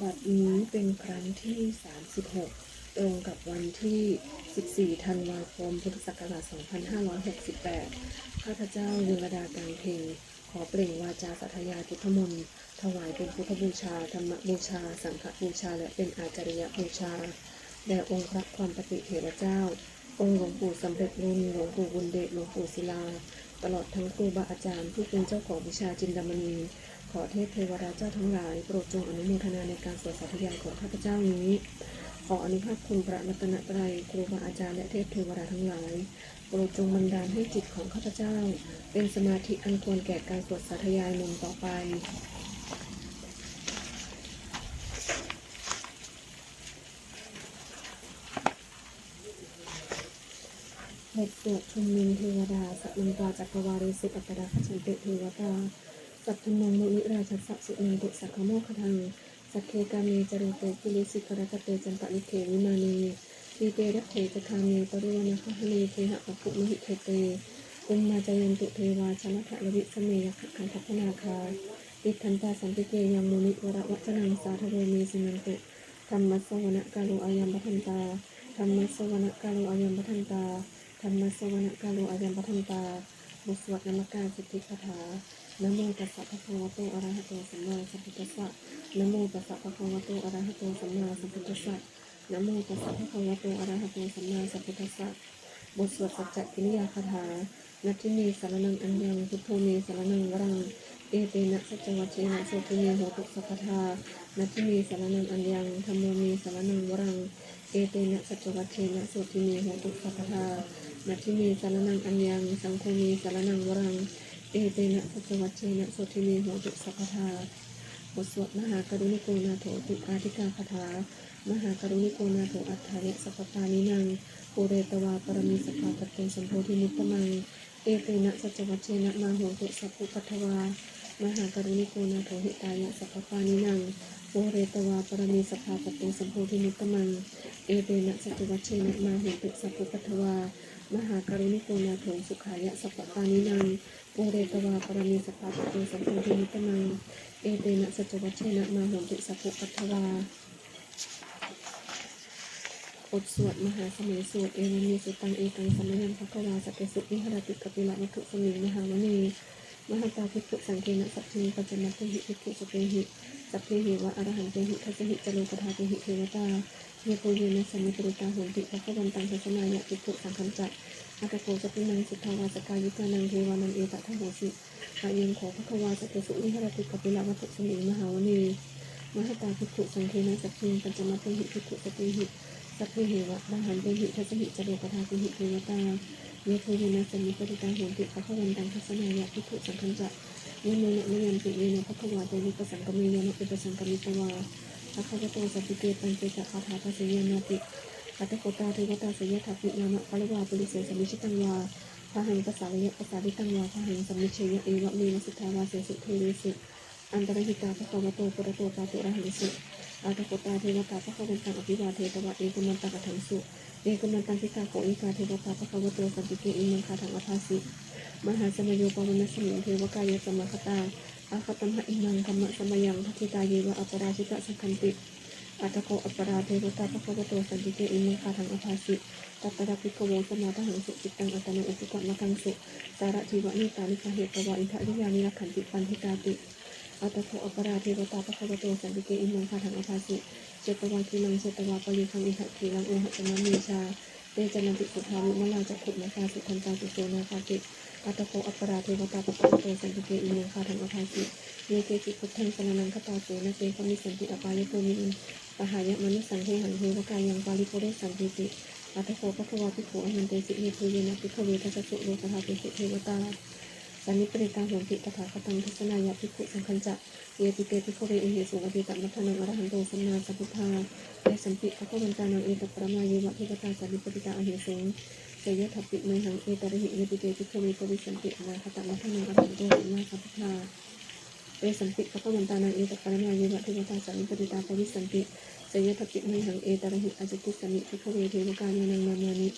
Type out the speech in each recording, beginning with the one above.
บัดนี้เป็นครั้งที่สามสิบหก ตรงกับวันที่สิบสี่ ธันวาคม พุทธศักราช สองพันห้าร้อยหกสิบแปด ข้าพเจ้า เยาวดา กลางเพ็ง ขอเปล่งวาจาสาธยายพุทธมนต์ ถวายเป็นพุทธบูชา ธรรมบูชา สังฆบูชา และเป็นอาจาริยบูชา แด่องค์พระความปติเถระเจ้า องค์หลวงปู่สำเร็จลุน หลวงปู่บุญเดช หลวงปู่ศิลา ตลอดทั้งครูบาอาจารย์ผู้เป็นเจ้าของวิชาจินดามณี ขอเทพเทวดาเจ้าทั้งหลายโปรดจงอนุโมทนาในการสวดสาธยายของข้าพเจ้านี้ ขออนุภาพคุณพระรัตนตรัย ครูบาอาจารย์ และเทพเทวดาทั้งหลาย โปรดจงบันดาลให้จิตของข้าพเจ้าเป็นสมาธิอันควรแก่การสวดสาธยายมนต์ต่อไป บทสวดชุมนุมเทวดา Samantā cakkavāḷesu atrāgacchantu devatā, saddhammaṃ munirājassa suṇantu saggamokkhadaṃ. Sagge kāme ca rūpe girisikharataṭe cantalikkhe vimāne, dīpe raṭṭhe ca gāme taruvanagahane gehavatthumhi khette, bhummā cāyantu devā jalathalavisame yakkhagandhabbanāgā, tiṭṭhantā santike yaṃ munivaravacanaṃ sādhavo me suṇantu. Dhammassavanakālo ayam bhadantā. Dhammassavanakālo ayam bhadantā. Dhammassavanakālo ayam bhadantā. บทสวดนมการสิทธิคาถา Namo tassa bhagavato arahato sammāsambuddhassa. Namo tassa bhagavato arahato sammāsambuddhassa. Namo tassa bhagavato arahato sammāsambuddhassa. บทสวดสัจจกิริยาคาถา Natthi me saraṇaṃ aññaṃ, buddho me saraṇaṃ varaṃ, etena saccavajjena sotthi me hotu sabbadā. Natthi me saraṇaṃ aññaṃ, dhammo me saraṇaṃ varaṃ, etena saccavajjena sotthi me hotu sabbadā. Natthi me saraṇaṃ aññaṃ, saṅgho me saraṇaṃ varaṃ, etena saccavajjena sotthi me hotu sabbadā. บทสวดมหาการุณิโกนาโถติอาทิกาคาถา Mahākāruṇiko nātho atthāya sabbapāṇinaṃ, pūretvā pāramī sabbā patto sambodhimuttamaṃ, etena saccavajjena mā hontu sabbupaddavā. Mahākāruṇiko nātho hitāya sabbapāṇinaṃ, pūretvā pāramī sabbā patto sambodhimuttamaṃ, etena saccavajjena mā hontu sabbupaddavā. Mahākāruṇiko nātho sukhāya sabbapāṇinaṃ, pūretvā pāramī sabbā patto sambodhimuttamaṃ, etena saccavajjena mā hontu sabbupaddavā. บทสวดมหาสมัยสูตร Evaṃ me sutaṃ. Ekaṃ samayaṃ bhagavā sakkesu viharati kapilavatthusmiṃ mahāvane mahatā bhikkhusaṅghena saddhiṃ pañcamattehi bhikkhusatehi sabbeheva arahantehi. Dasahi ca lokadhātūhi devatā yebhuyyena sannipatitā honti bhagavantaṃ dassanāya bhikkhusaṅghañca. Atha kho catunnaṃ suddhāvāsakāyikānaṃ devānaṃ etadahosi: Ayaṃ kho bhagavā sakkesu viharati kapilavatthusmiṃ mahāvane mahatā bhikkhusaṅghena saddhiṃ pañcamattehi bhikkhusatehi sabbeheva arahantehi. Dasahi ca lokadhātūhi devatā yebhuyyena sannipatitā honti bhagavantaṃ dassanāya bhikkhusaṅghañca. Yannūna mayaṃ pi yena bhagavā tenupasaṅkameyyāma, upasaṅkamitvā bhagavato santike paccekagāthā bhāseyyāmāti. Atha kho tā devatā seyyathāpi nāma balavā puriso sammiñjitaṃ vā bāhaṃ pasāreyya, pasāritaṃ vā bāhaṃ sammiñjeyya, evameva suddhāvāsesu devesu antarahitā bhagavato purato pāturahaṃsu. Atha kho tā devatā bhagavantaṃ abhivādetvā ekamantaṃ aṭṭhaṃsu. Ekamantaṃ ṭhitā kho ekā devatā bhagavato santike imaṃ gāthaṃ abhāsi: Mahāsamayo pavanasmiṃ devakāyā samāgatā, āgatamha imaṃ dhammasamayaṃ dakkhitāyeva aparājitasaṅghanti. Atha kho aparā devatā bhagavato santike imaṃ gāthaṃ abhāsi: Tatra bhikkhavo samādahaṃsu cittaṃ attano ujukamakaṃsu, sārathīva nettāni gahetvā indriyāni rakkhanti paṇḍitāti. Atha kho aparā devatā bhagavato santike imaṃ gāthaṃ abhāsi: Chetvā khīlaṃ chetvā palighaṃ indakhīlaṃ ohaccamanejā, te caranti suddhā vimalā cakkhumatā sudantā susunāgāti. Atha kho aparā devatā bhagavato santike imaṃ gāthaṃ abhāsi: Ye keci buddhaṃ saraṇaṃ gatāse, na te gamissanti apāyabhūmiṃ, pahāya mānusaṃ dehaṃ devakāyaṃ paripūressantīti. Atha kho bhagavā bhikkhū āmantesi: Yebhuyyena bhikkhave dasasu lokadhātūsu devatā sannipatitā honti tathāgataṃ dassanāya bhikkhusaṅghañca. Yepi te bhikkhave ahesuṃ atītamaddhānaṃ arahanto sammāsambuddhā, tesampi bhagavantānaṃ etaparamāyeva devatā sannipatitā ahesuṃ, seyyathāpi mayhaṃ etarahi. Yepi te bhikkhave bhavissanti anāgatamaddhānaṃ arahanto sammāsambuddhā, tesampi bhagavantānaṃ etaparamāyeva devatā sannipatitā bhavissanti, seyyathāpi mayhaṃ etarahi. Ācikkhissāmi bhikkhave devakāyānaṃ nāmāni,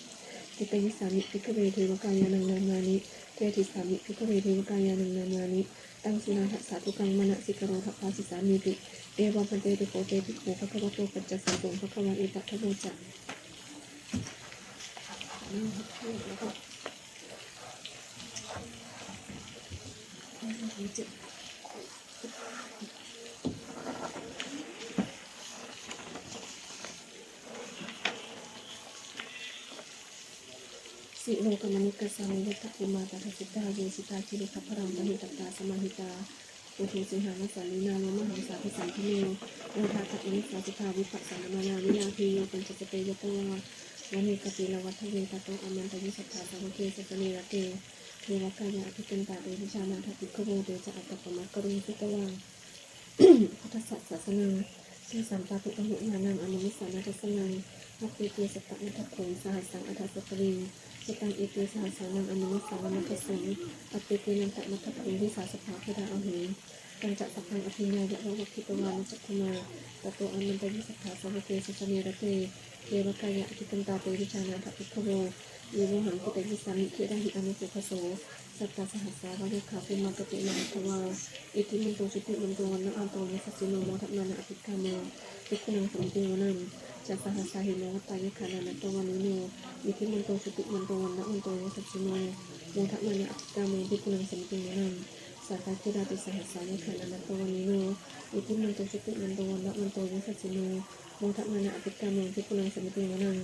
kittayissāmi bhikkhave devakāyānaṃ nāmāni, desissāmi bhikkhave devakāyānaṃ nāmāni, ຕັງ ສຸລາທະສາທຸກັງ ມະນະສິກາໂຣ ທະພາສິສາມິຕິ. ເອວັງ ພັນເຕ ພິກຂຸ ເຕ ພິກຂຸ ພະຄະວະໂຕ ປັດຈະເສໂສ ພະຄະວາ ເອຕະ ທະໂມ ຈະ. ສິໂລກະມະນິກະສາມິ ວັດຖະພູມາ ຕະຖະສຸດທາ ເວສິຕາ ກິລິຂະພະລັງ ປະຫິຕະຕາ ສະມາຫິຕາ ໂອທຸ ສິງຫາມະສາລີ ນາໂລມະຫັງສາພິສັງຄະເມ ໂອທາທະມະນິສາ ສຸທາວິພັດສານະມານາ ວິນາທີ ໂຍ ປັນຈະສະເຕ ຍະຕະວາ ວະເນ ກະປິລະວັດທະເວ ຕະໂຕ ອາມັນຕະຍຸ ສັດຖາສາວະເກ ສາສະເນ ຣະເຕ ເທວະກາຍາ ອະທິກກັນຕາ ເຕ ວິຊານາຖະ ພິກຂະໂວ ເຕ ຈະ ອັດຕະປະມາ ກະໂຣ ສຸຕະວັງ ພຸດທະສາສະສະໜາ ເຕ ສັນຕາ ປຸ ອະຫຸ ຍານັງ ອະນຸ ມາສານະ ທັດສະນັງ ຮັບເຕ ເກ ສັດຕະ ມັດທະຄຸງ ສະຫັດສັງ ອັດຖະ ສັດຕະລີ ຊະຕັງ ເອ ເກ ສະຫັດສານັງ ອະນຸ ມາສານະ ມັດທະສຸງ ອັດເຕ ເກ ນັນຕະ ມັດທະຄຸງ ວິສາ ສະພາ ໂຄດາ ອະຫຸ ຕັນຈະ ສັບພັງ ອະພິນຍາຍະ ວະວັກຂິຕະວາ ນະຈັກຂຸມາ ຕະໂຕ ອາມັນຕະຍຸ ສັດຖາສາວະເກ ສາສະເນ ຣະເຕ ເທວະກາຍາ ອະທິກກັນຕາ ເຕ ວິຊານາຖະ ພິກຂະໂວ ເຍໂວຫັງ ກິຕະຍິດສາມິ ເຂດາຫິ ອານຸ ໂສຄະໂສ ສັດຕາ ສະຫັດສາ ວະ ຍັກຂາ ພູມາ ກະປິ ມະນຸດທະວາ ອິດທິມັນໂຕ ຊຸຕິມັນໂຕ ວັນນະວັນໂຕ ຍະສັດສິໂນ ໂມທະມານາ ອະທິກກາໂມ ພິກຂຸນັງ ສະມິຕິງ ວະນັງ ຈະ ສະຫັດສາຫິໂມ ວັດຕາ ຍັກຂາ ນານະໂຕ ວະເນໂນ ອິດທິມັນໂຕ ຊຸຕິມັນໂຕ ວັນນະວັນໂຕ ຍະສັດສິໂນ ໂມທະມານາ ອະທິກກາໂມ ພິກຂຸນັງ ສະມິຕິງ ວະນັງ ສາກາຍເຄດາຕິ ສະຫັດສາ ຍັກຂາ ນານະໂຕ ວະເນໂນ ອິດທິມັນໂຕ ຊຸຕິມັນໂຕ ວັນນະວັນໂຕ ຍະສັດສິໂນ ໂມທະມານາ ອະທິກກາໂມ ພິກຂຸນັງ ສະມິຕິງ ວະນັງ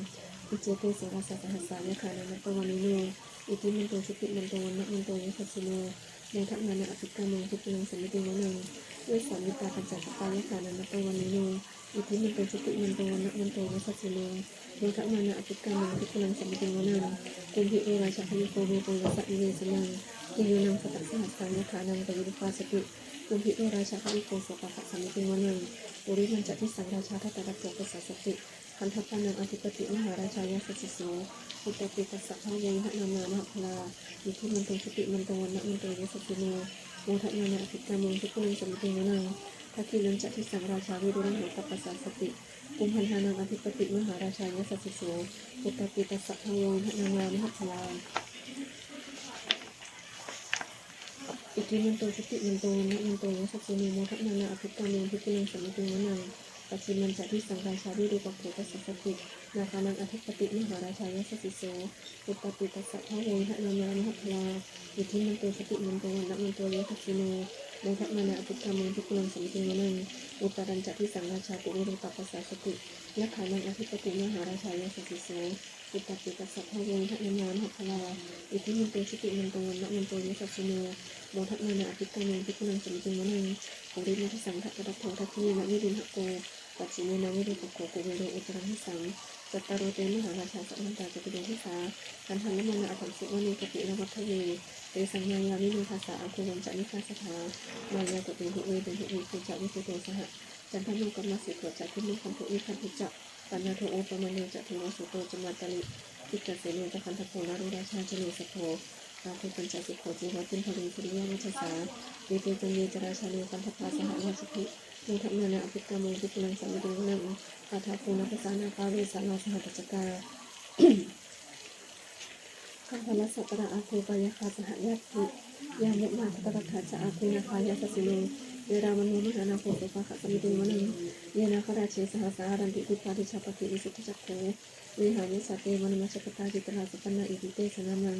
ອິດເຈ ເຕ ໂສລະສາ ສະຫັດສາ ຍັກຂາ ນານະໂຕ ວະເນໂນ ອິດທິມັນໂຕ ຊຸຕິມັນໂຕ ວັນນະວັນໂຕ ຍະສັດສິໂນ ໂມທະມານາ ອະທິກກາໂມ ພິກຂຸນັງ ສະມິຕິງ ວະນັງ ເວສາມິຕາ ປັນຈະກະປາ ຍັກຂາ ນານະໂຕ ວະເນໂນ ອິດທິມັນໂຕ ຊຸຕິມັນໂຕ ວັນນະວັນໂຕ ຍະສັດສິໂນ ໂມທະມານາ ອະທິກກາໂມ ພິກຂຸນັງ ສະມິຕິງ ວະນັງ ກຸມພິໂຣ ຣາຊະ ພະຍຸໂກ ເວໂປ ຍະສະ ອິເມ ສະນັງ ກິໂຍ ນັງ ສະຕະ ສະຫັດສາ ຍັກຂານັງ ຕະຍຸຣະປາສະຕິ ກຸມພິໂຣ ຣາຊະ ພະຍຸໂກ ໂສປາຄະ ສະມິຕິງ ວະນັງ ປຸລິມັນຈະ ທິສັງ ຣາຊາ ທັດຕະຣັດໂຕ ປະສາສະຕິ ຄັນທະປານັງ ອະທິປະຕິ ມະຫາຣາຊາ ຍະສັດສິໂສ ພຸດທະປີຕະສະ ພະໂວ ຍະນາມາ ມະຫະພະລາ ອິດທິມັນໂຕ ຊຸຕິມັນໂຕ ວັນນະວັນໂຕ ຍະສັດສິໂນ ໂມທະມານາ ອະທິກກາໂມ ພິກຂຸນັງ ສະມິຕິງ ວະນັງ ທັກຂິນັນຈະ ທິສັງ ຣາຊາ ວິລຸລະຫົປະປະສາສະຕິ ກຸມພັນທານັງ ອະທິປະຕິ ມະຫາຣາຊາ ຍະສັດສິໂສ ພຸດທະປີຕະສະ ພະໂວ ຍະນາມາ ມະຫະພະລາ ອິດທິມັນໂຕ ຊຸຕິມັນໂຕ ວັນນະວັນໂຕ ຍະສັດສິໂນ ໂມທະມານາ ອະທິກກາໂມ ພິກຂຸນັງ ສະມິຕິງ ວະນັງ ປັດຖິມັນຈະ ທິສັງ ຣາຊາ ວິຣູປະໂຄ ຕະສະສະຕິ ນາຄານັງ ອະທິປະຕິ ມະຫາຣາຊາ ຍະສັດສິໂສ ພຸດທະປີຕະສະ ພະໂວ ຍະນາມາ ມະຫະພະລາ ອິດທິມັນໂຕ ຊຸຕິມັນໂຕ ວັນນະວັນໂຕ ຍະສັດສິໂນ ໂມທະມານາ ອະທິກກາໂມ ພິກຂຸນັງ ສະມິຕິງ ວະນັງ ອຸດຕະຣັນຈະ ທິສັງ ຣາຊາ ປຸເຣໂຕ ຕະປະສາສະຕິ ນາຄານັງ ອະທິປະຕິ ມະຫາຣາຊາ ຍະສັດສິໂສ ພຸດທະປີຕະສະ ພະໂວ ຍະນາມາ ມະຫະພະລາ ອິດທິມັນໂຕ ຊຸຕິມັນໂຕ ວັນນະວັນໂຕ ຍະສັດສິໂນ ໂມທະມານາ ອະທິກກາໂມ ພິກຂຸນັງ ສະມິຕິງ ວະນັງ ປຸລິມະທິສັງ ທັດຕະຣັດໂທ ທັກຂິເນນະ ວິລຸນຫະໂກ ປັດຖິເມນະ ວິຣູປະໂຄ ກຸເຣໂຕ ອຸດຕະຣັງທິສັງ ຈັດຕາໂຣ ເຕ ມະຫາຣາຊາ ສະມັນຕາ ຈະຕຸເຣທິສາ ຄັນທາລະມານາ ອະຖັງ ສຸ ວະເນ ກະປິລະວັດທະເວ ເຕສັງ ມາຍາວິໂນ ທັດສາ ອະໂຄ ວັນຈະ ນິຄາສະຖາ ມາຍາ ກະເຕ ຫຸ ເວ ເຕ ຫຸ ວິພູ ຈະ ວິພູໂຕ ສະຫະ ຈັນທະໂມ ກັມມະ ສີໂທ ຈະ ກິນໂນ ຄັນໂທ ເອ ຄັນທຸ ຈະ ປະນາໂທ ໂອປະມະໂນ ຈະ ເທວະ ໂສໂຕ ຈະ ມາຕາລີ ທິດຕະເສໂນ ຈະ ຄັນທະໂກ ລາໂລ ລາຊາ ຈະ ໂລສະໂພ ລາໂຄ ປັນຈະ ສຸໂຂ ເຈວະ ປິນທະລີ ສຸລິຍະ ວັດທະສາ ເອເຕ ຈະ ເຍ ຈະ ລາຊາໂນ ກັນທະພາ ສະຫະ ລາຊະພິ ໂມທະມານາ ອະທິກກາໂມ ພິກຂຸນັງ ສະມິຕິງ ວະນັງ ອາທາໂກ ນາກະສາ ນາຄາ ເວສາລາ ສະຫັດຕະຈັກກາ ຄັນທະລະສັດຕະລະ ອາໂຄ ປາຍາຄາ ສະຫະ ຍາຕິ ຍາມຸ ນາຄະຕະຣັກຂາ ຈະ ອາໂຄ ນາຄາ ຍະສັດສິໂນ ເວລາມະໂນ ມະຫານາໂຄ ໂສພາຄະ ສະມິຕິງ ວະນັງ ເຍ ນາຄະຣາເຊ ສະຫັດສາ ຫະລັນຕິ ດິບບາ ດິຊາປະກິ ວິສຸດທິຈັກໂຂ ວິຫາຍະສາເຕ ວະນະມັດຈະປະຕາ ຈິດຕະລາ ສຸປັນນາ ອິຕິເຕສະນາມະງ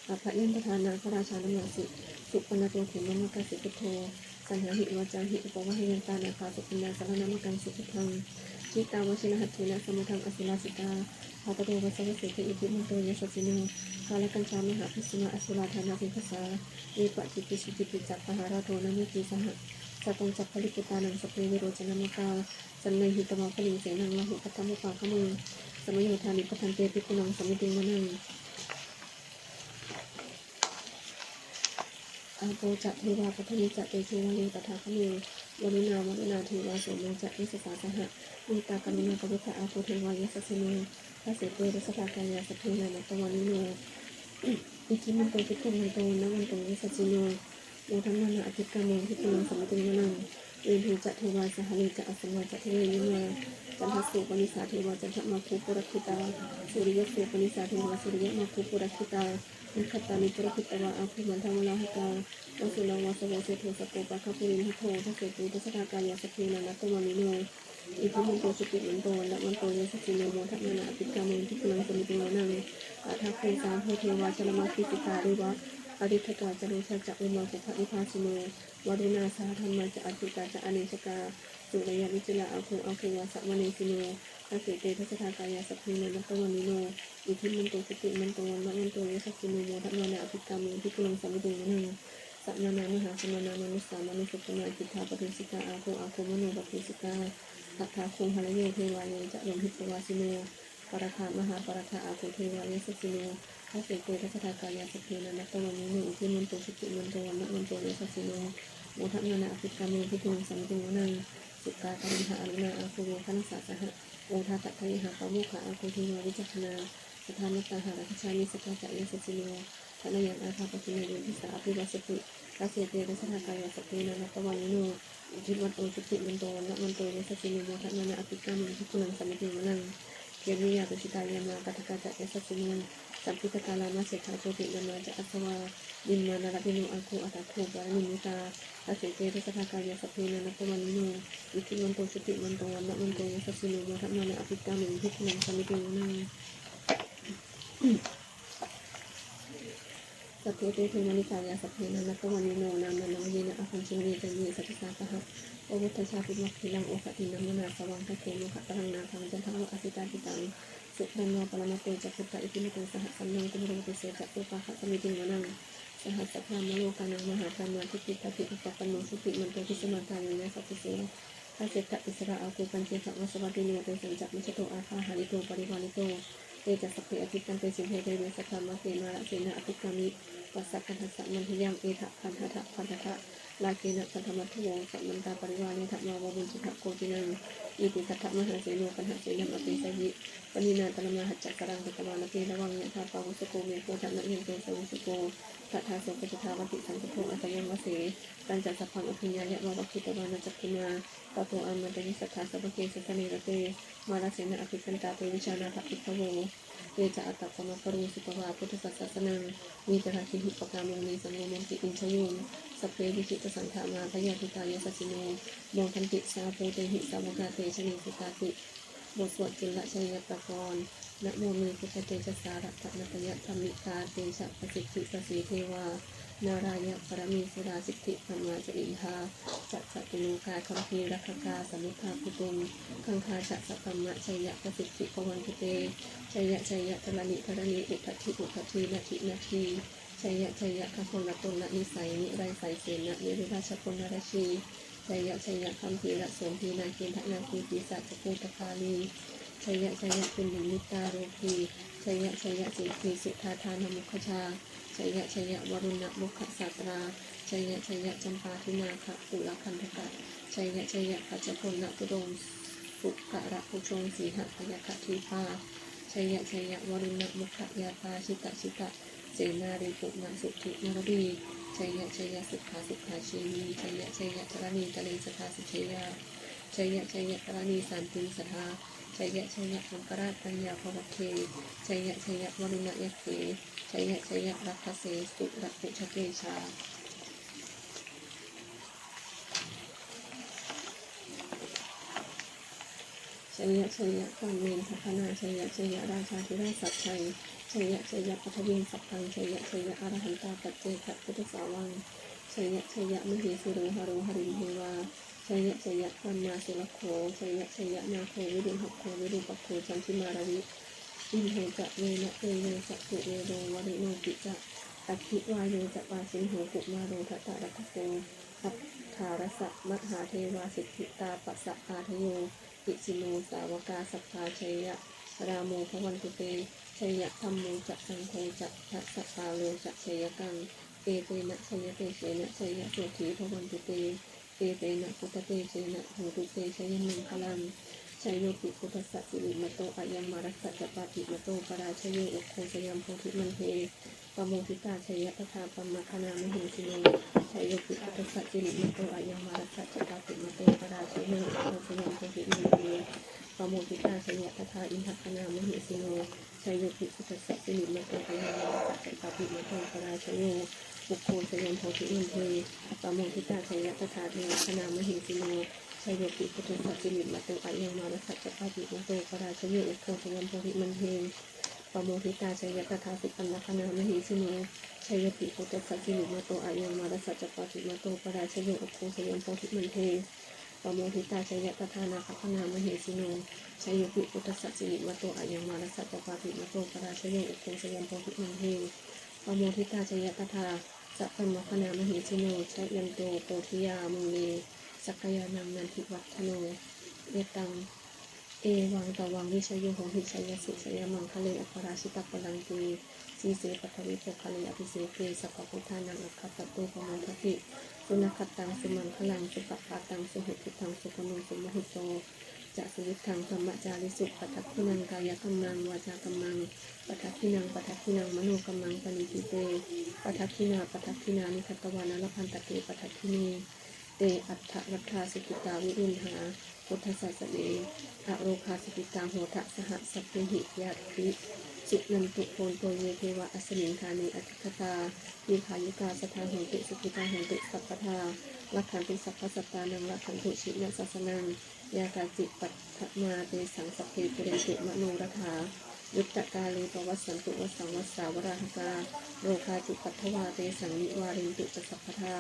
ອາພະຍັນຕະທາ ນາຄະຣາຊາ ນະມະສິ ສຸປະນະໂຕ ເຂມະມະກະສິ ພຸດໂທ ສະຫາຫິ ວາຈາຫິ ອຸປະວາເຮ ຍັນຕາ ນາຄາ ສຸປັນນາ ສະລະນະມະກັງ ສຸພຸດທັງ ຈິຕາວະຊິນະຫັດເຖນະ ສະມຸດທັງ ອະສຸລາສິກາ ພະຕະໂລ ວັດສະວະເສ ເຕ ອິດທິມັນໂຕ ຍະສັດສິໂນ ຄາລະກັນຊາ ມະຫາພິສຸມາ ອະສຸລາ ທານະສິງຄະສາ ເວປະຈິກຂິ ສຸຈິກຂິ ຈະ ປະຫາຣາໂທ ນະມຸກິ ສະຫະ ສະຕັງ ຈະ ປະລິປຸດຕານັງ ສະເພ ວິໂຣຈະນະມະກາ ສັນເນຫິ ຕະວາ ຄະລິງ ເສນາງ ລາຫຸ ພັດທະມຸປາຄະມັງ ສະມະໂຍທາມິ ພັດທັນເຕ ພິກຂຸນັງ ສະມິຕິງ ວະນັງ ອາໂປ ຈະ ເທວາ ປັດຖະມິ ຈະ ເຕໂຊ ວາໂຍ ຕະຖາຄະເມ ວະລຸນາ ວະລຸນາ ເທວາ ໂສມາ ຈະ ເອສະສາ ສະຫະ ເມດຕາ ກະລຸນາ ປະມຸດຖາ ອາໂຄ ເທວາ ຍະສັດສິໂນ ພະເສໂຕ ທະສະທາກາຍາ ສັບເພ ນາມະຕະວານິໂນ ອິດທິມັນໂຕ ພິກຂຸມັນໂຕ ວັນນະວັນໂຕ ຍະສັດສິໂນ ໂມທະມານາ ອະທິກກາໂມ ພິກຂຸນັງ ສະມິຕິງ ວະນັງ ເວເທ ຈະ ເທວາ ສະຫະເລ ຈະ ອະສະມາ ຈະ ທະເວ ຍະມາ ຈັນທັດໂສ ປະນິສາ ເທວາ ຈັນທະມາ ຄູ ປຸຣະຄິຕາ ສຸລິຍັດໂສ ປະນິສາ ເທວາ ສຸລິຍະມາ ຄູ ປຸຣະຄິຕາ ນະຂັດຕານິ ປະລະພິດຕະວາ ອາໂຄ ມັນທະມະລາຫະກາ ວະສຸນັງ ວາສະໂວ ເສດໂທ ສັບໂປ ປາຄະພູລິງ ຮັດໂທ ພະເສຕີ ທັດສະທາກາຍາ ສັບພີນາ ນັດຕະມະນີໂນ ອິທິມັນໂຕ ຊຸຕິມັນໂຕ ວັນນະມັນໂຕ ຍະສັດສິໂນ ໂມທະມານາ ອະພິກາເມ ພິກຂຸນັງ ສະມິຕິງ ວະນັງ ອາທາໂຄ ສາໂຫ ເທວາ ຈະລະມາ ກິດສິກາ ເລວະ ອະລິດຖະກາ ຈະໂລຊະ ຈະ ອຸມາ ປຸບພະນິພາສິໂນ ວາລຸນາ ສະຫະທຳມາ ຈະ ອາທິກາ ຈະ ອະເນຈະກາ ສຸລະຍະ ນິດຈະລາ ອາໂຄ ອາໂຄວາ ສະມະເນສິໂນ ພະເສເຕ ທັດສະທາກາຍາ ສັບພີນາ ນັດຕະມະນີໂນ ອິທິມັນໂຕ ຊຸຕິມັນໂຕ ວັນນະມັນໂຕ ຍະສັດສິໂນ ໂມທະມານາ ອະພິກາເມ ພິກຂຸນັງ ສະມິຕິງ ວະນັງ ສະມະນາ ມະຫາສະມະນາ ມະນຸດສາ ມະນຸດສະທຳມາ ກິດທາປະທູສິກາ ອາໂຄ ອາໂຄມະໂນປະທູສິກາ ສັດທາໂຄ ຫະລະໂຍ ເທວາ ເຍ ຈະ ໂລຫິດຕະວາສິໂນ ປະລະທາ ມະຫາປະລະທາ ອາໂຄ ເທວາ ຍະສັດສິໂນ ພະເສເຕ ທັດສະທາກາຍາ ສັບພີນາ ນັດຕະມະນີໂນ ອິທິມັນໂຕ ຊຸຕິມັນໂຕ ວັນນະມັນໂຕ ຍະສັດສິໂນ ໂມທະມານາ ອະພິກາເມ ພິກຂຸນັງ ສະມິຕິງ ວະນັງ ສຸກາ ກະລິງຫາ ອາລຸນາ ອາໂຄ ໂຍຄະນັດສາ ສະຫະ ໂອທາຕະທະເວຫາ ປະໂມຄາ ອາໂຄ ເທວາ ວິຈັກຂະນາ ສັດທາມັດຕາຫາ ລາຄະຊາ ນິສກາ ຈະ ຍະສັດສິໂນ ທະນະຍັງ ອາທາ ປະກິນນາ ໂຍທິສາ ອະພິວາສະຕິ ພະເສເຕ ທັດສະທາກາຍາ ສັບພີນາ ນັດຕະມະນີໂນ ອິທິມັນໂຕ ຊຸຕິມັນໂຕ ວັນນະມັນໂຕ ຍະສັດສິໂນ ໂມທະມານາ ອະພິກາເມ ພິກຂຸນັງ ສະມິຕິງ ວະນັງ ເຄນນິຍາ ຕຸສິຕາ ຍາມາ ກັດຖະກາ ຈະ ຍະສັດສິໂນ ສັນທິຕະກາ ລາມາ ເສດຖາ ໂຊຕິນາມາ ຈະ ອາສະວາ ນິມມາ ນາລະປິໂນ ອາໂຄ ອາຕາໂຄ ປາລະນິມມິຕາ ພະເສເຕ ທັດສະທາກາຍາ ສັບພີນາ ນັດຕະມະນີໂນ ອິທິມັນໂຕ ຊຸຕິມັນໂຕ ວັນນະມັນໂຕ ຍະສັດສິໂນ ໂມທະມານາ ອະພິກາເມ ພິກຂຸນັງ ສະມິຕິງ ວະນັງ ສັບເພ ເຕ ເທ ມະນິກາຍາ ສັບພີນາ ນັດຕະມະນີໂນ ນາມາ ນະວະເຍນະ ອາຄັນເຊ ເນ ຈະ ເຍ ສັດທິສາ ກະຫະ ໂອວຸດທະຊາ ປິມະ ກິລັງ ໂອຄະຕິນາ ມະນາ ສະວັງ ຄະເກ ໂມຄະ ຕະລັງ ນາຄັງ ຈັນທະວະ ອະສິຕາ ຈິຕັງ ສຸນັນວາ ປະລະມະໂຕ ຈະ ພຸດທະ ອິຕິມະ ໂຕ ສະຫະ ສັນຍັງ ກຸມາໂຣ ປະເສ ຈະ ໂຕ ປາຄະ ສະມິຕິງ ວະນັງ ສະຫັດສະພາ ມະໂລການັງ ມະຫາກາມາ ທິດຖິ ຕະທິ ອຸປະປັນໂນ ຊຸຕິ ມັນໂຕ ພິສະມາ ກາໂຍ ຍະ ສັດທິເສ ພະເສດຖະ ຕິສະລະ ອາໂຄ ປັນເຈກະ ວາສະວັດຕິໂນ ເຕສັນ ຈະ ມຸດສະໂຕ ອາຄາ ຫະລິໂຕ ປະລິວາລິໂຕ ເຕ ຈະ ສັບເພ ອາທິກກັນເຕ ສິມເພ ເດເວ ສັດຖາ ມາເກ ມາລະເສນະ ອະທິກາມິ ວັດສະກັນທັດສະ ມັນທິຍັງ ເອທະ ຄັນຫະທະ ພັນທະທະ ລາເກນະ ພັນທະມັດທະໂວ ສະມັນຕາ ປະລິວາເນທະ ມາວາວຸນຈຸທະ ໂກຕິນັງ ອີຕິທັດຖະ ມະຫາເສໂນ ກັນຫະເສນະ ມະເກສະຍິ ປະນິນາຕະລະມາຫັດຈະ ສະລັງ ຈັດຕະວານະເປລະວັງ ຍະທາ ປາວຸສະໂກ ເມໂຄທະນະຍັນໂຕ ສະວຸສະໂກ ທະທາ ໂສ ປະຈຸທາ ວັດຕິ ສັງຄຸໂທ ອາຊະຍັງ ວະເສ ຕັນຈະ ສັບພັງ ອະພິນຍາຍະ ວາວັກຄີຕະວານະ ຈັກຂຸມາ ຕະໂຕ ອາມານະ ຍະສັດຖາ ສາວະເກ ສາສະເນ ຣະເຕ ມາລະເສນະ ອະທິກກັນຕາ ເຕ ວິຊານາຖະ ພິກຂະໂວ ເຕ ຈະ ອາຕະ ກຳມະກະໂຣ ສຸກະວາ ພຸດທະສັດສະສະນັງ ວິຈາລະຄີ ຮຸບປະກາມຸງ ເມ ສັງໂລມັນຕິ ອິນຊະໂຍ ສັບເພ ວິຈິຕະສັນທະ ມາ ພະຍາທິຕາ ຍະສັດສິໂນ ໂມທັນຕິ ສາໂພ ເຕຫິ ສາວະກາ ເຕ ຊະ ເນ ສຸຕາຕິ ບົດສວດຈຸນລະໄຊຍະຕະກອນ ນະໂມ ເມ ພຸດທະເຕຈະສາ ລັດຕະນະຕະຍະທຳມິກາ ເຕຊະປະສິດທິປະສີເທວາ ນາລາຍະປະລະເມສວາ ສິດທິບຣຳມາຈະ ອິນທາຈະ ຈະຕຸໂລກາ ຄຳພີລັກຂະກາ ສະມຸດທາພູຕຸງ ຄັງຄາຈະ ສະພຳມະໄຊຍະ ປະສິດທິພະວັນຕຸເຕ ໄຊຍະ ໄຊຍະ ທະລະນິ ທະລະນີ ອຸດຖະທິ ອຸດຖະທີ ນະທິ ນະທີ ໄຊຍະ ໄຊຍະ ຄະໂທລະໂຕລະນິໄສ ນິໄລໄສເສນະ ເວລຸລາຊະໂຄນາລະຊີ ໄຊຍະ ໄຊຍະ ຄຳພີລະໂສມພີ ນາເກນທະນາຄີ ປີສາດຈະພູຕະປາລີ ໄຊຍະ ໄຊຍະ ຕຸນນິມິດຕາໂລພີ ໄຊຍະ ໄຊຍະ ສິງຄີ ສຸທາທານະມຸກຄະທາ ໄຊຍະ ໄຊຍະ ວະລຸນນະມຸກຄະສາດຕາ ໄຊຍະ ໄຊຍະ ຈຳປາທິນາຄະ ຄຸລະຄັນທະກະ ໄຊຍະ ໄຊຍະ ພັດຈະພົນນະຕຸດົງ ປຸກກະລະປຸຊົງ ສີຫະພະຍັກຂະທີພາ ໄຊຍະ ໄຊຍະ ວະລຸນນະມຸກຄະຍາຕາ ຊິຕະ ຊິຕະ ເສນາລີປຸນະສຸທິນາລະດີ ໄຊຍະ ໄຊຍະ ສຸຂາ ສຸຂາຊີວີ ໄຊຍະ ໄຊຍະ ທະລະນີ ທະເລ ສະຖາ ສິດເທຍາ ໄຊຍະ ໄຊຍະ ທະລະນີ ສານຕິງ ສະຖາ ໄຊຍະ ໄຊຍະ ມັງກະລາດ ປັນຍາພະວັກເຄ ໄຊຍະ ໄຊຍະ ວະລຸນນະຍັກເຂ ໄຊຍະ ໄຊຍະ ລັກຂະເສ ສຸລະປຸຊະເກຊາ ໄຊຍະ ໄຊຍະ ການເມນທັກຄະນາ ໄຊຍະ ໄຊຍະ ລາຊາທິລາສັກໄຊ ໄຊຍະ ໄຊຍະ ປັດທະວິງສັກພັງ ໄຊຍະ ໄຊຍະ ອະລະຫັນຕາປັດເຈກະພຸດທະສາວັງ ໄຊຍະ ໄຊຍະ ມະເຫສຸໂຣ ຫະໂຣ ຫະລິງ ເທວາ ໄຊຍະ ໄຊຍະ ກຳມາສຸລະໂຄ ໄຊຍະ ໄຊຍະ ນາໂຄ ວິລຸຫະໂຄ ວິຣູປະໂຄ ຈັນທິມາລະວິ ອິນໂທ ຈະ ເວນະ ເຕໂຍ ຈະ ກຸເວໂລ ວະລຸໂນ ປິ ຈະ ອະຄິວາໂຍ ຈະ ວາຊິນໂຫ ກຸມາໂລ ທະຕະລະທະໂກ ອັດຖາລະສະ ມະຫາເທວາ ສິດທິຕາປະສະອາທະໂຍ ອິຊິໂນ ສາວະກາ ສັບພາ ໄຊຍະ ຣາໂມ ພະວັນຕຸເຕ ໄຊຍະ ທຳໂມ ຈະ ສັງໂຄ ຈະ ທະສະປາໂລ ຈະ ໄຊຍະກັງ ເອເຕນະ ໄຊຍະເຕເຊນະ ໄຊຍະໂສທີ ພະວັນຕຸເຕ ເອເຕນະ ພຸດທະເຕເຊນະ ໂຫຕຸເຕ ໄຊຍະມັງຄະລັງ ໄຊໂຍ ປິ ພຸດທະສະ ສິລິມະໂຕ ອະຍັງມາຣັດສະ ຈະ ປາຕິມະໂຕ ປະລາຊະໂຍ ອຸໂຄສະຍັງ ໂພທິມັນເທ ປະໂມທິຕາ ໄຊຍະຕະຖາ ປະມະຄະນາ ມະເຫສິໂນ ໄຊໂຍ ປິ ພຸດທະສະ ສິລິມະໂຕ ອະຍັງມາຣັດສະ ຈະ ປາຕິມະໂຕ ປະລາຊະໂຍ ອຸໂຄສະຍັງ ໂພທິມັນເທ ປະໂມທິຕາ ຊະຍະຕະຖາ ອິນທັກຄະນາມະເຫສິໂນ ໄຊໂຍ ປິ ພຸດທັດສະ ສິລິມະໂຕ ອະຍັງວາລະສະ ຈະປາຕິມະໂຕ ປະລາຊະໂຍ ອຸກໂຄ ຊະຍັມ ໂພທິມັນເທ ປະໂມທິຕາ ຊະຍະຕະຖາ ເທລະຄະນາມະເຫສິໂນ ໄຊໂຍ ປິ ພຸດທັດສະ ສິລິມະໂຕ ອະຍັງວາລະສະ ຈະປາຕິມະໂຕ ປະລາຊະໂຍ ອຸກໂຄ ຊະຍັມ ໂພທິມັນເທ ປະໂມທິຕາ ຊະຍະຕະຖາ ສຸປັນນະຄະນາມະເຫສິໂນ ໄຊໂຍ ປິ ພຸດທັດສະ ສິລິມະໂຕ ອະຍັງວາລະສະ ຈະປາຕິມະໂຕ ປະລາຊະໂຍ ອຸກໂຄ ຊະຍັມ ໂພທິມັນເທ ປະໂມທິຕາ ຊະຍະຕະຖາ ນາຄະຄະນາມະເຫສິໂນ ໄຊໂຍ ປິ ພຸດທັດສະ ສິລິມະໂຕ ອະຍັງວາລະສະ ຈະປາຕິມະໂຕ ປະລາຊະໂຍ ອຸກໂຄ ຊະຍັມ ໂພທິມັນເທ ປະໂມທິຕາ ຊະຍະຕະຖາ ສະກັມມະຄະນາມະເຫສິໂນ ຊະຍັນໂຕ ໂພທິຍາ ມູເລ ສັກກະຍານັງ ນັນທິວັດທະໂນ ເອຕັງ ເອວັງຕະວັງ ວິຊະໂຍ ໂຫຕິ ຊະຍະສຸ ຊະຍະມັງຄະເລ ອະປະຣາຊິຕະປະລັງເກ ສີເສ ປັດຖະວີໂພຄະເລ ອະພິເສເກ ສັບພະພຸດທານັງ ອາຄາສະໂຕ ປະໂມທະຕິ ສຸນະຄະຕັງ ສຸມັງຄະລັງ ສຸປະພາຕັງ ສຸຫະທິຕັງ ສຸຂະໂນ ສຸມຸຫຸດໂຕ ຈະ ສຸວິດທັງ ບຣະມະຈາຣິສຸ ປະທັກຂິນັງ ກາຍະກັມມັງ ວາຈາກັມມັງ ປະທັກຂິນັງ ປະທັກຂິນັງ ມະໂນກັມມັງ ປະນີດຕິເຕ ປະທັກຂິນາ ປະທັກຂິນານິ ຄັດຕະວານະ ລະພັນຕະເຕ ປະທັກຂິເນ ເຕ ອັດຖະລັດຖາ ສຸກິດຕາ ວິລຸນຫາ ພຸດທະສາສະເນ ອະໂລຄາ ສຸກິດຕາ ໂຫຕະ ສະຫະ ສັບເພຫິ ຍາຕິ ສຸນັນຕຸ ໂພນໂຕ ເຍ ເທວະ ອັດສະມິງ ຖາເນ ອະທິກະຕາ ດີຄາຍຸກາ ສະຖາ ໂຫນຕຸ ສຸຂິຕາ ໂຫນຕຸ ສັບປະທາ ລັກຂັນຕຸ ສັບພະສັດຕານັງ ລັກຂັນຕຸ ຊິນະສາສະນັງ ຍາກາຈິ ປັດຖະມາ ເຕສັງ ສັບເພ ປູເຣນຕຸ ມະໂນລະຖາ ຍຸດຕະກາເລ ປະວັດສັນຕຸ ວັດສັງ ວັດສາ ວະລາຫະກາ ໂລຄາທິປັດຖະວາ ເຕສັງ ນິວາເຣນຕຸ ຈະ ສັບພະທາ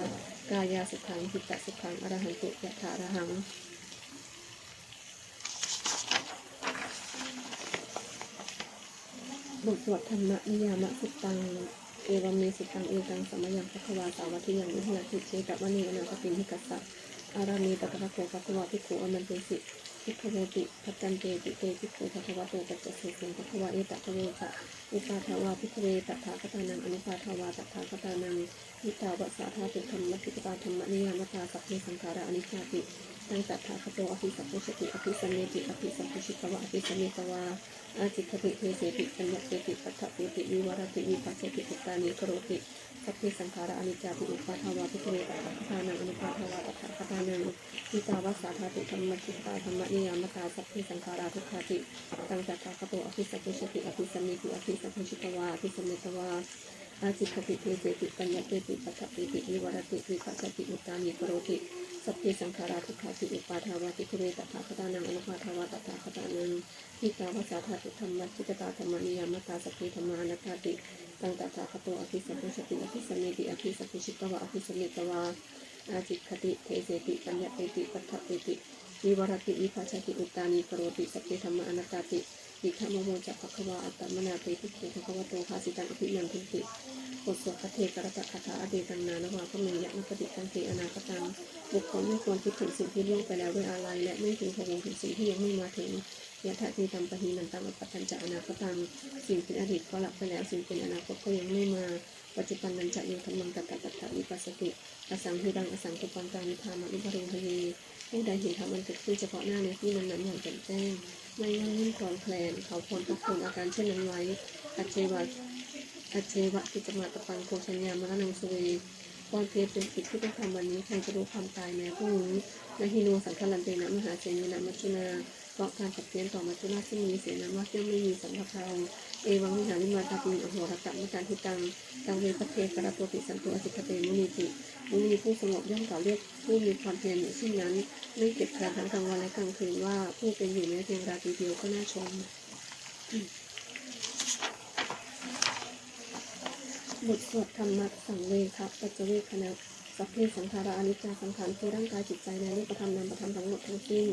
ກາຍາສຸຂັງ ຈິດຕະສຸຂັງ ອະລະຫັນຕຸ ຍະຖາລະຫັງ. ບົດສວດທຳມະນິຍາມະສຸດຕັງ ເອວັມເມສຸຕັງ ເອກັງສະມະຍັງ ພະຄະວາ ສາວັດຖິຍັງ ວິຫາລະຕິ ເຊຕະວະເນ ອະນາຖະປິນດິກະສະ ອາຣາເມ ຕະຖາຄະໂຕ ພະຄະວາ ພິກຂຸ ອາມັນເຕຊິ ພິກຂະເວຕິ ພັດຕັນເຕ ຕິເຕ ພິກຂຸ ພະຄະວະໂຕ ປັດຈະເສສັງ ພະຄະວາ ເອຕະຄະເວຈະ ອຸປາທາວາ ພິກຂະເວ ຕະຖາຄະຕານັງ ອະນຸປາທາວາ ຕະຖາຄະຕານັງ ຫິຕາວະສາທາຕຸ ທຳມະທິກະຕາ ທຳມະນິຍາມະຕາ ສັບເພ ສັງຂາຣາ ອະນິດຈາຕິ ຕັງ ຕະຖາຄະໂຕ ອະພິສັບປຸດສະຕິ ອະພິສະເມຕິ ອະພິສັບປຸດຊິກະວາ ອະພິສະເມຕະວາ ອາຈິກຂະຕິ ເທເສຕິ ປັນຍະເຕຕິ ປັດຖະເວຕິ ວິວະຣະຕິ ວິພັດສະຕິ ອຸດຕານີກະໂຣຕິ ສັບເພ ສັງຂາຣາ ອະນິດຈາຕິ ອຸປາທາວາ ພິກຂະເວ ຕະຖາຄະຕານັງ ອະນຸປາທາວາ ຕະຖາຄະຕານັງ ຫິຕາວະສາທາຕຸ ທຳມະທິກະຕາ ທຳມະນິຍາມະຕາ ສັບເພ ສັງຂາຣາ ທຸກຂາຕິ ຕັງ ຕະຖາຄະໂຕ ອະພິສັບປຸດສະຕິ ອະພິສະເມຕິ ອະພິສັບປຸດຊິກະວາ ອະພິສະເມຕະວາ ອາຈິກຂະຕິ ເທເສຕິ ປັນຍະເຕຕິ ປັດຖະເວຕິ ວິວະຣະຕິ ວິພັດສະຕິ ອຸດຕານີກະໂຣຕິ ສັບເພ ສັງຂາຣາ ທຸກຂາຕິ ອຸປາທາວາ ພິກຂະເວ ຕະຖາຄະຕານັງ ອະນຸປາທາວາ ຕະຖາຄະຕານັງ ຫິຕາວະສາທາຕຸ ທຳມະທິກະຕາ ທຳມະນິຍາມະຕາ ສັບເພ ທຳມາ ອະນັດຕາຕິ ຕັງ ຕະຖາຄະໂຕ ອະພິສັບປຸດສະຕິ ອະພິສະເມຕິ ອະພິສັບປຸດຊິກະວາ ອະພິສະເມຕະວາ ອາຈິກຂະຕິ ເທເສຕິ ປັນຍະເຕຕິ ປັດຖະເວຕິ ວິວະຣະຕິ ວິພັດສະຕິ ອຸດຕານີກະໂຣຕິ ສັບເພ ທຳມາ ອະນັດຕາຕິ ອິດຖະມະໂມ ຈະ ພະຄະວາ ອາຕະມະນາ ເຕ ພິກຂຸ ພະຄະວະໂຕ ພາສິຕັງ ອະພິວັນທະນະຕິ ບົດສວດຄາເທກະຣະຕະຄາຖາ ອະເດຕັງ ນານະວາ ຄະເມ ຍະ ນະປະຕິທັງ ເທ ອະນາຄະຕັງ ບຸກຄົນໄມ່ຄວນຄິດເຖິງສິ່ງທີ່ລ່ວງໄປແລ້ວດ້ວຍອາໄລ ແລະ ໄມ່ເປັນພະວົງເຖິງສິ່ງທີ່ຍັງໄມ່ມາເຖິງ ຍະຖາ ອະດີຕັງ ປະຫິນັນຕັງ ອະປັດທັນຈະ ອະນາຄະຕັງ ສິ່ງເປັນອະດີດກໍລະໄປແລ້ວ ສິ່ງເປັນອະນາຄົດກໍຍັງໄມ່ມາ ປັດຈຸບັນນັນຈະ ໂຍ ທຳມັງ ຕະຖະ ຕະຖະ ວິປັດສະຕິ ອະສັງຫິຣັງ ອະສັງກຸປັງ ກາມິທາມະ ວິພະໂລຫະເຍ ຜູ້ໃດເຫັນທຳອັນເກີດຂຶ້ນສະເພາະໜ້າໃນທີ່ນັ້ນໆຢ່າງແຈ່ມແຈ້ງ ໄມ່ງ່ອນງຸ້ນຄລອນແຄລນ ເຂົາຄວນພອກພູນອາການເຊັ່ນນັ້ນໄວ້ ອັດເຊວະ ອັດເຊວະ ກິດຈະມາຕະປັງ ໂພຊັນຍາ ມະລະນັງ ສຸເວ ຄວາມພຽນເປັນກິດທີ່ຕ້ອງທຳວັນນີ້ ໃຜຈະຮູ້ຄວາມຕາຍແມ້ພຣຸ່ງນີ້ ນະຫິໂນ ສັງຄະລັນເຕນະ ມະຫາເສນີນະ ມັດຈຸນາ ເພາະການຜັດປ່ຽນຕໍ່ມັດຈຸລາດເຊັ່ນນີ້ ເສນາມາດຍ່ອມໄມ່ມີສຳລັບເຮົາ ເອວັງວິຫາຣິມາ ຕາຕີ ອະໂຫລະຕະ ມະການທິຕັງ ຕັງ ເວ ພັດເທ ກະຣະໂຕ ຕິສັນຕຸ ອະສິກຂະເຕ ມຸນີຕິ ມຸນີຜູ້ສະຫງົບຍ່ອມກ່າວເອີ້ນຜູ້ມີຄວາມພຽນຢູ່ເຊັ່ນນັ້ນ ໄມ່ເກັບການທັງກາງວັນ ແລະ ກາງຄືນວ່າ ຜູ້ເປັນຢູ່ແມ້ພຽງລາຕີດຽວກໍໜ້າຊົມ. ບົດສວດທຳມະສັງເວຄະປັດຈະເວກຂະນະ ສັບເພ ສັງຂາຣາ ອະນິດຈາ ສັງຂານຄືຮ່າງກາຍ ຈິດໃຈ ແລະ ຮູບປະທຳນາມປະທຳທັງໝົດທັງສິ້ນ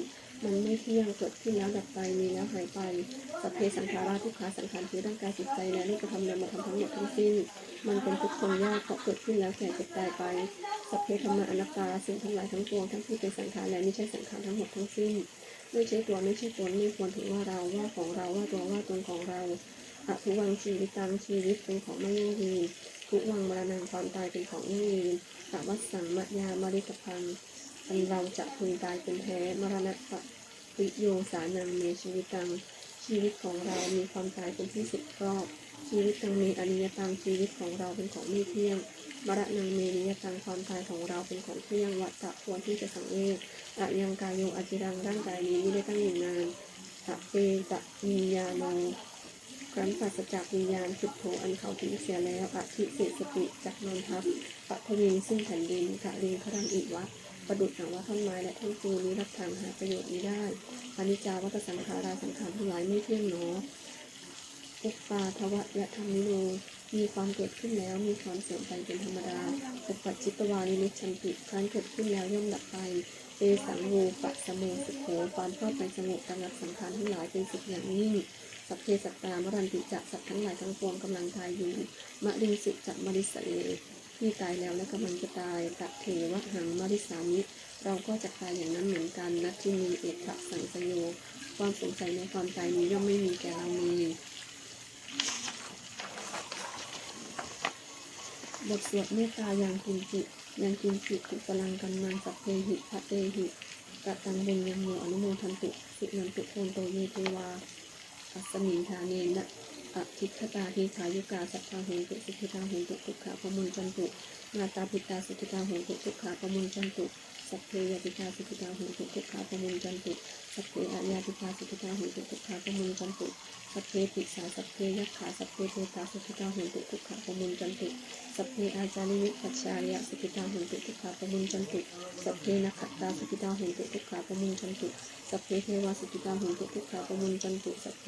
ມັນໄມ່ທ່ຽງ ເກີດຂຶ້ນແລ້ວດັບໄປ ມີແລ້ວຫາຍໄປ ສັບເພ ສັງຂາຣາ ທຸກຂາ ສັງຂານຄືຮ່າງກາຍ ຈິດໃຈ ແລະ ຮູບປະທຳນາມປະທຳທັງໝົດທັງສິ້ນ ມັນເປັນທຸກ ຄົງຍາກ ເພາະເກີດຂຶ້ນແລ້ວແກ່ເຈັບຕາຍໄປ ສັບເພ ທຳມາ ອະນັດຕາ ສິ່ງທັງຫຼາຍທັງປວງ ທັງທີ່ເປັນສັງຂານ ແລະ ມິໃຊ່ສັງຂານ ທັງໝົດທັງສິ້ນ ໄມ່ໃຊ່ຕົວ ໄມ່ໃຊ່ຕົນ ໄມ່ຄວນຖືວ່າເຮົາ ວ່າຂອງເຮົາ ວ່າຕົວ ວ່າຕົນຂອງເຮົາ ອະທຸວັງ ຊີວິຕັງ ຊີວິດເປັນຂອງໄມ່ຢັ້ງຢືນ ທຸວັງ ມະລະນັງ ຄວາມຕາຍເປັນຂອງຢັ້ງຢືນ ອະວັດສັງ ມະຍາ ມະລິຕະພັງ ອັນເຮົາຈະເພິ່ງຕາຍເປັນແທ້ ມະລະນະປະ ລິໂຍສານັງ ເມ ຊີວິຕັງ ຊີວິດຂອງເຮົາມີຄວາມຕາຍເປັນທີ່ສຸດຮອບ ຊີວິຕັງ ເມ ອະນິຍະຕັງ ຊີວິດຂອງເຮົາເປັນຂອງໄມ່ທ່ຽງ ມະລະນັງ ເມ ນິຍະຕັງ ຄວາມຕາຍຂອງເຮົາເປັນຂອງທ່ຽງ ວັດຕະ ຄວນທີ່ຈະສັງເວດ ອະຍັງ ກາໂຍ ອະຈິຣັງ ຮ່າງກາຍນີ້ມິໄດ້ຕັ້ງຢູ່ນານ ອະເປຕະວິນຍາໂນ ຄຄັ້ນປາສະຈາກວິນຍານ ຂິດໂທ ອັນເຂົາຖິ້ມເສຍແລ້ວ ອະທິເສສະຕິ ຈັກນອນທັບ ປະທະວີ ຊຶ່ງແຜ່ນດິນ ຄະລິງຄະຣັງ ອິວະ ປະດຸດດັ່ງວ່າທ່ອນໄມ້ ແລະ ທ່ອນປູນ ວິລັດຖັງ ຫາປະໂຫຍດມິໄດ້ ອະນິດຈາ ວັດຕະສັງຂາລາ ສັງຂານທັງຫຼາຍໄມ່ທ່ຽງໜໍ ອຸປາທະວະຍະທຳມິໂນ ມີຄວາມເກີດຂຶ້ນແລ້ວ ມີຄວາມເສື່ອມໄປເປັນທຳມະດາ ອຸປະຈິດຕະວາ ວິມຸດສັນຕິ ຄຄັ້ນເກີດຂຶ້ນແລ້ວຍ່ອມດັບໄປ ເຕສັງ ວູປະສະໂມ ສຸໂຂ ຄວາມເຂົ້າໄປສະຫງົບລະງັບສັງຂານທັງຫຼາຍເປັນສຸກຢ່າງຍິ່ງ ສັບເພສັດຕາ ມະຣັນຕິຈະ ສັດທັງຫຼາຍທັງປວງກຳລັງຕາຍຢູ່ ມະລິງສຸຈະ ມະລິສະເລ ທີ່ຕາຍແລ້ວ ແລະ ກຳລັງຈະຕາຍ ຕະເຖວະຫັງ ມະລິສາມິ ເຮົາກໍຈະຕາຍอย่างนั้นเหมือนกัน นัตถิเม เอถะ สังสะโย ความสงสัยในความตายนี้ย่อมไม่มีแก่เราเลย บทสวดเมตตา ยังกินจิ ยังกินจิ กุสลัง กัมมัง สัพเพหิ พะเตหิ กะตัง บุญญัง โย อนุโมทันตุ สุนันตุ โภนโต เย เทวา อัสมิง ทาเนนะ อะทิฏฐะตา ทีฆายุกา สัตตา โหนตุ สุขิตา โหนตุ ทุกขา ปะมุญจันตุ มาตา ปิตา สุขิตา โหนตุ ทุกขา ปะมุญจันตุ สัพเพ ญาติกา สุขิตา โหนตุ ทุกขา ปะมุญจันตุ สัพเพ อญาติกา สุขิตา โหนตุ ทุกขา ปะมุญจันตุ สัพเพ ติสา สัพเพ ยักขา สัพเพ เปตา สุขิตา โหนตุ ทุกขา ปะมุญจันตุ สัพเพ อาจาริวิปัชชายะ สุขิตา โหนตุ ทุกขา ปะมุญจันตุ สัพเพ นักขัตตา สุขิตา โหนตุ ทุกขา ปะมุญจันตุ สัพเพ เทวา สุขิตา โหนตุ ทุกขา ปะมุญจันตุ สัพเพ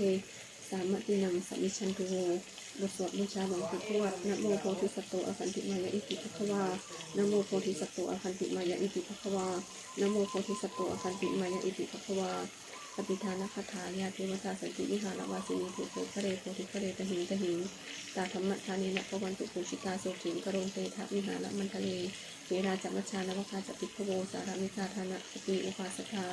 สามัตตินัง สะมิชชันตุโว บทสวดบูชาหลวงปู่ทวด นะโมโพธิสัตว์โต อาคันติมายะ อิติภะคะวา นะโมโพธิสัตว์โต อาคันติมายะ อิติภะคะวา นะโมโพธิสัตว์โต อาคันติมายะ อิติภะคะวา อภิทานคาถา ยาเทวตา สันติวิหารวาสินี ภูเปคะเร โพธิคะเร ตะหิง ตะหิง ตาธัมมะทาเนนะ ภะวันตุ ปูจิตา โสถิง กะโรนเตทะ วิหารมันทะเล เถราจะมัจจา นวกาจะภิกขโว สารามิกา ทานะปะตี อุปาสกา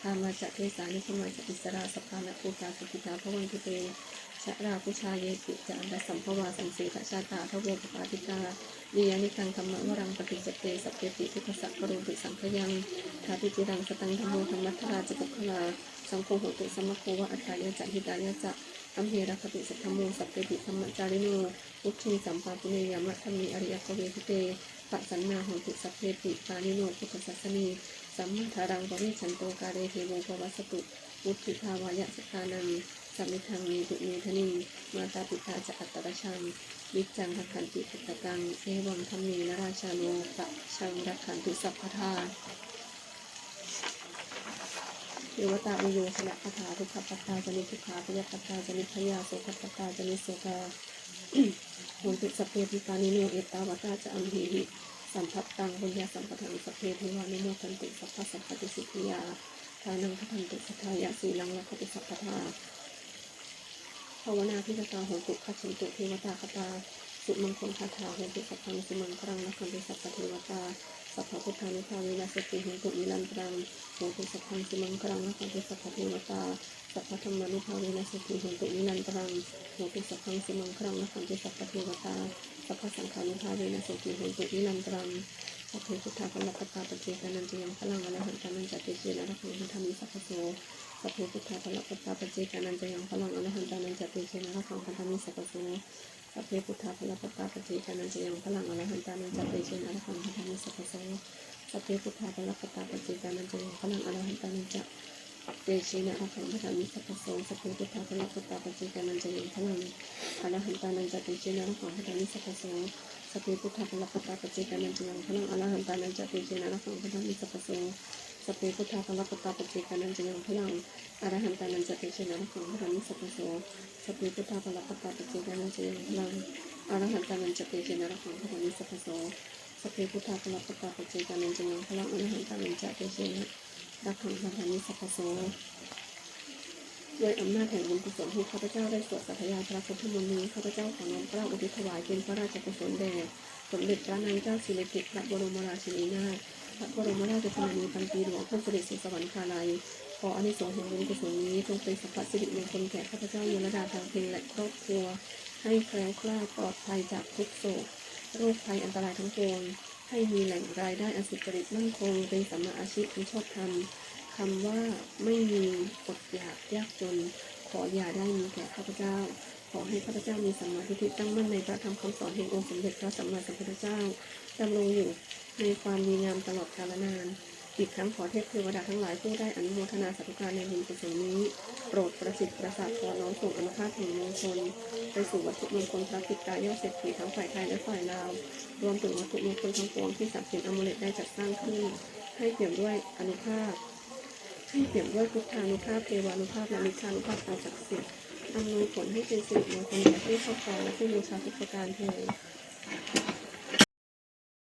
คามาจะเทสา นิคมาจะอิสรา สัพพานะภูตา สุขิตา ภะวันตุ เต ชะราคุชา เยปิ จะ อันตะสัมภวา สังเสทะชาตา ทะโว ปปาติกา นิยานิกัง ธัมมะวะรัง ปะติจจเต สัพเพปิ ทุกขัสสะ กะโรนตุ สังขยัง ทาปิ จิรัง สตัง ธัมโม ธัมมัทธาราช ปุคคลา สังโฆ โหตุ สะมะโกวะ อัตถายะจะ หิตายะจะ อัมเห รักขตุ สัทธาโม สัพเพปิ ธัมมะจาริโน วุฒิง สัมปาปุเนยะมะ ธัมเม อริยะปะเวทิเต ปะสันนา โหนตุ สัพเพปิ ปาณิโน พุทธสาสะเน สัมมาทารัง ปะเวชชันโต กาเล เทโว ปะวัสสะตุ วุฒิภาวายะ สัตตานัง สะเมทัง เนตุ เมธะนิง มาตา ปิตา จะ อัตตะระชัง นิจจัง รักขันติ ปุตตะกัง เอวัง ธัมเมนะ ราชาโน ปะชัง รักขันตุ สัพพะทา เทวตา อุโยชนะคาถา ทุกขปัตตา จะ นิทุกขา ภยปัตตา จะ นิพพยา โสกปัตตา จะ นิโสกา โหนตุ สัพเพปิ ปาณิโน เอตาวะตา จะ อัมเหหิ สัมภัตตัง ปุญญะสัมปะทัง สัพเพ เทวานุโมทันตุ สัพพะสัมปะติสิทธิยา ทานัง ทัพพันตุ สัทธายะ สีลัง รักขตุ สัพพะทา ภาวนา ภิกขตา โหนตุ คัจฉันตุ เทวตาคตา สุมังคลคาถา โหนตุ สัพพัง สุมังคลัง รักขันตุ สัพพะเทวตา สัพพะพุทธานุภาเวนะ สุขี โหนตุ นิรันตะรัง โหนตุ สัพพัง สุมังคลัง รักขันตุ สัพพะเทวตา สัพพะธัมมานุภาเวนะ สุขี โหนตุ นิรันตะรัง โหนตุ สัพพัง สุมังคลัง รักขันตุ สัพพะเทวตา สัพพะสังฆานุภาเวนะ สุขี โหนตุ นิรันตะรัง สัพเพ พุทธา ภะละปะตา ปัจเจกานัญจะยัง พะลัง อะระหันตานัญจะ เตเชนะ รักขัง พันธามิ สัพพะโส สัพเพ พุทธา ภะละปะตา ปัจเจกานัญจะยัง พะลัง อະระหันตานัญจะ เตเชนะ รักขัง พันธามิ สัพพะโส สัพเพ พุทธา ภะละปะตา ปัจเจกานัญจะยัง พะลัง ອະລະຫັນຕານັນຈະ ເຕເຊນະ ອະລະຫັງ ພັນທາມິ ສັບພະໂສ ສັບເພ ພຸດທາ ພະລະປະຕາ ປັດເຈການັນຈະຍັງ ພະລັງ ອະລະຫັນຕານັນຈະ ເຕເຊນະ ອະລະຫັງ ພັນທາມິ ສັບພະໂສ ສັບເພ ພຸດທາ ພະລະປະຕາ ປັດເຈການັນຈະຍັງ ພະລັງ ອະລະຫັນຕານັນຈະ ເຕເຊນະ ອະລະຫັງ ພັນທາມິ ສັບພະໂສ ສັບເພ ພຸດທາ ພະລະປະຕາ ປັດເຈການັນຈະຍັງ ພະລັງ ອະລະຫັນຕານັນຈະ ເຕເຊນະ ອະລະຫັງ ພັນທາມິ ສັບພະໂສ ສັບເພ ພຸດທາ ພະລະປະຕາ ປັດເຈການັນຈະຍັງ ພະລັງ ອະລະຫັນຕານັນຈະ ເຕເຊນະ ອະລະຫັງ ພັນທາມິ ສັບພະໂສ ສັບເພ ພຸດທາ ພະລະປະຕາ ປັດເຈການັນຈະຍັງ ພະລັງ ອະລະຫັນຕານັນຈະ ເຕເຊນະ ອະລະຫັງ ພັນທາມິ ສັບພະໂສ ສັບເພ ພຸດທາ ພະລະປະຕາ ປັດເຈການັນຈະຍັງ ພະລັງ ອະລະຫັນຕານັນຈະ ເຕເຊນະ ອະລະຫັງ ພັນທາມິ ສັບພະໂສ. ດ້ວຍອຳນາດແຫ່ງບຸນກຸສົນທີ່ຂ້າພະເຈົ້າໄດ້ສວດສາທະຍາຍພະພຸດທະມົນນີ້ ຂ້າພະເຈົ້າຂໍນ້ອມເກລ້າອຸທິດຖວາຍເປັນພະລາຊະກຸສົນແດ່ ສົມເດັດພະນາງເຈົ້າສິລິກິດ ພະບໍລົມະລາຊິນີນາດ ພະບໍລົມະລາຊະຊົນນະນີພັນປີຫຼວງ ຜູ້ສະເດັດສູ່ສະຫວັນຄາໄລ. ຂໍອານິສົງແຫ່ງບຸນກຸສົນນີ້ ຈົ່ງເປັນສັບພະສິລິມົງຄົນແກ່ຂ້າພະເຈົ້າ ໂຍລະດາ ທາງເພັງ ແລະ ຄອບຄົວ ໃຫ້ແຄล้วຄລາດປອດໄພຈາກທຸກໂສກ ໂລກໄພ ອັນຕະລາຍທັງປວງ ໃຫ້ມີແຫຼ່ງລາຍໄດ້ອັນສຸຈະລິດໝັ້ນຄົງ ເປັນສຳມາອາຊີບອັນຊອບທຳ. ຄຳວ່າ ໄມ່ມີ ອົດຢາກ ຍາກຈົນ ຂໍຢ່າໄດ້ມີແກ່ຂ້າພະເຈົ້າ. ຂໍໃຫ້ຂ້າພະເຈົ້າມີສຳມາທິດຖິຕັ້ງໝັ້ນໃນພະທຳຄຳສອນແຫ່ງອົງສົມເດັດພະສຳມາສຳພຸດທະເຈົ້າ ດຳລົງຢູ່ໃນຄວາມດີງາມຕະຫຼອດກາລະນານ. ອີກທັງຂໍເທບເທວະດາທັງຫຼາຍຜູ້ໄດ້ອະນຸໂມທະນາສາທຸການໃນບຸນກຸສົນນີ້ ໂປດປະສິດປະສາດຂໍນ້ອມສົ່ງອານຸພາບແຫ່ງມຸງຄຸນໄປສູ່ວັດຖຸມຸງຄຸນພະປິດຕາຍອດເສດຖີທັງຝ່າຍໄທ ແລະ ຝ່າຍລາວ, ລວມເຖິງວັດຖຸມຸງຄຸນທັງປວງທີ່ສັກສິດອາມູເລັດໄດ້ຈັດສ້າງຂຶ້ນ ໃຫ້ເปี่ຍມດ້ວຍອານຸພາບ ໃຫ້ເปี่ຍມດ້ວຍພຸດທານຸພາບ, ເທວານຸພາບ ແລະ ລິດທານຸພາບອັນສັກສິດ, ອຳນວຍຜົນໃຫ້ເປັນສິລິມຸງຄຸນແກ່ຜູ້ຄອບຄອງ ແລະ ຜູ້ບູຊາທຸກປະການເທີນ.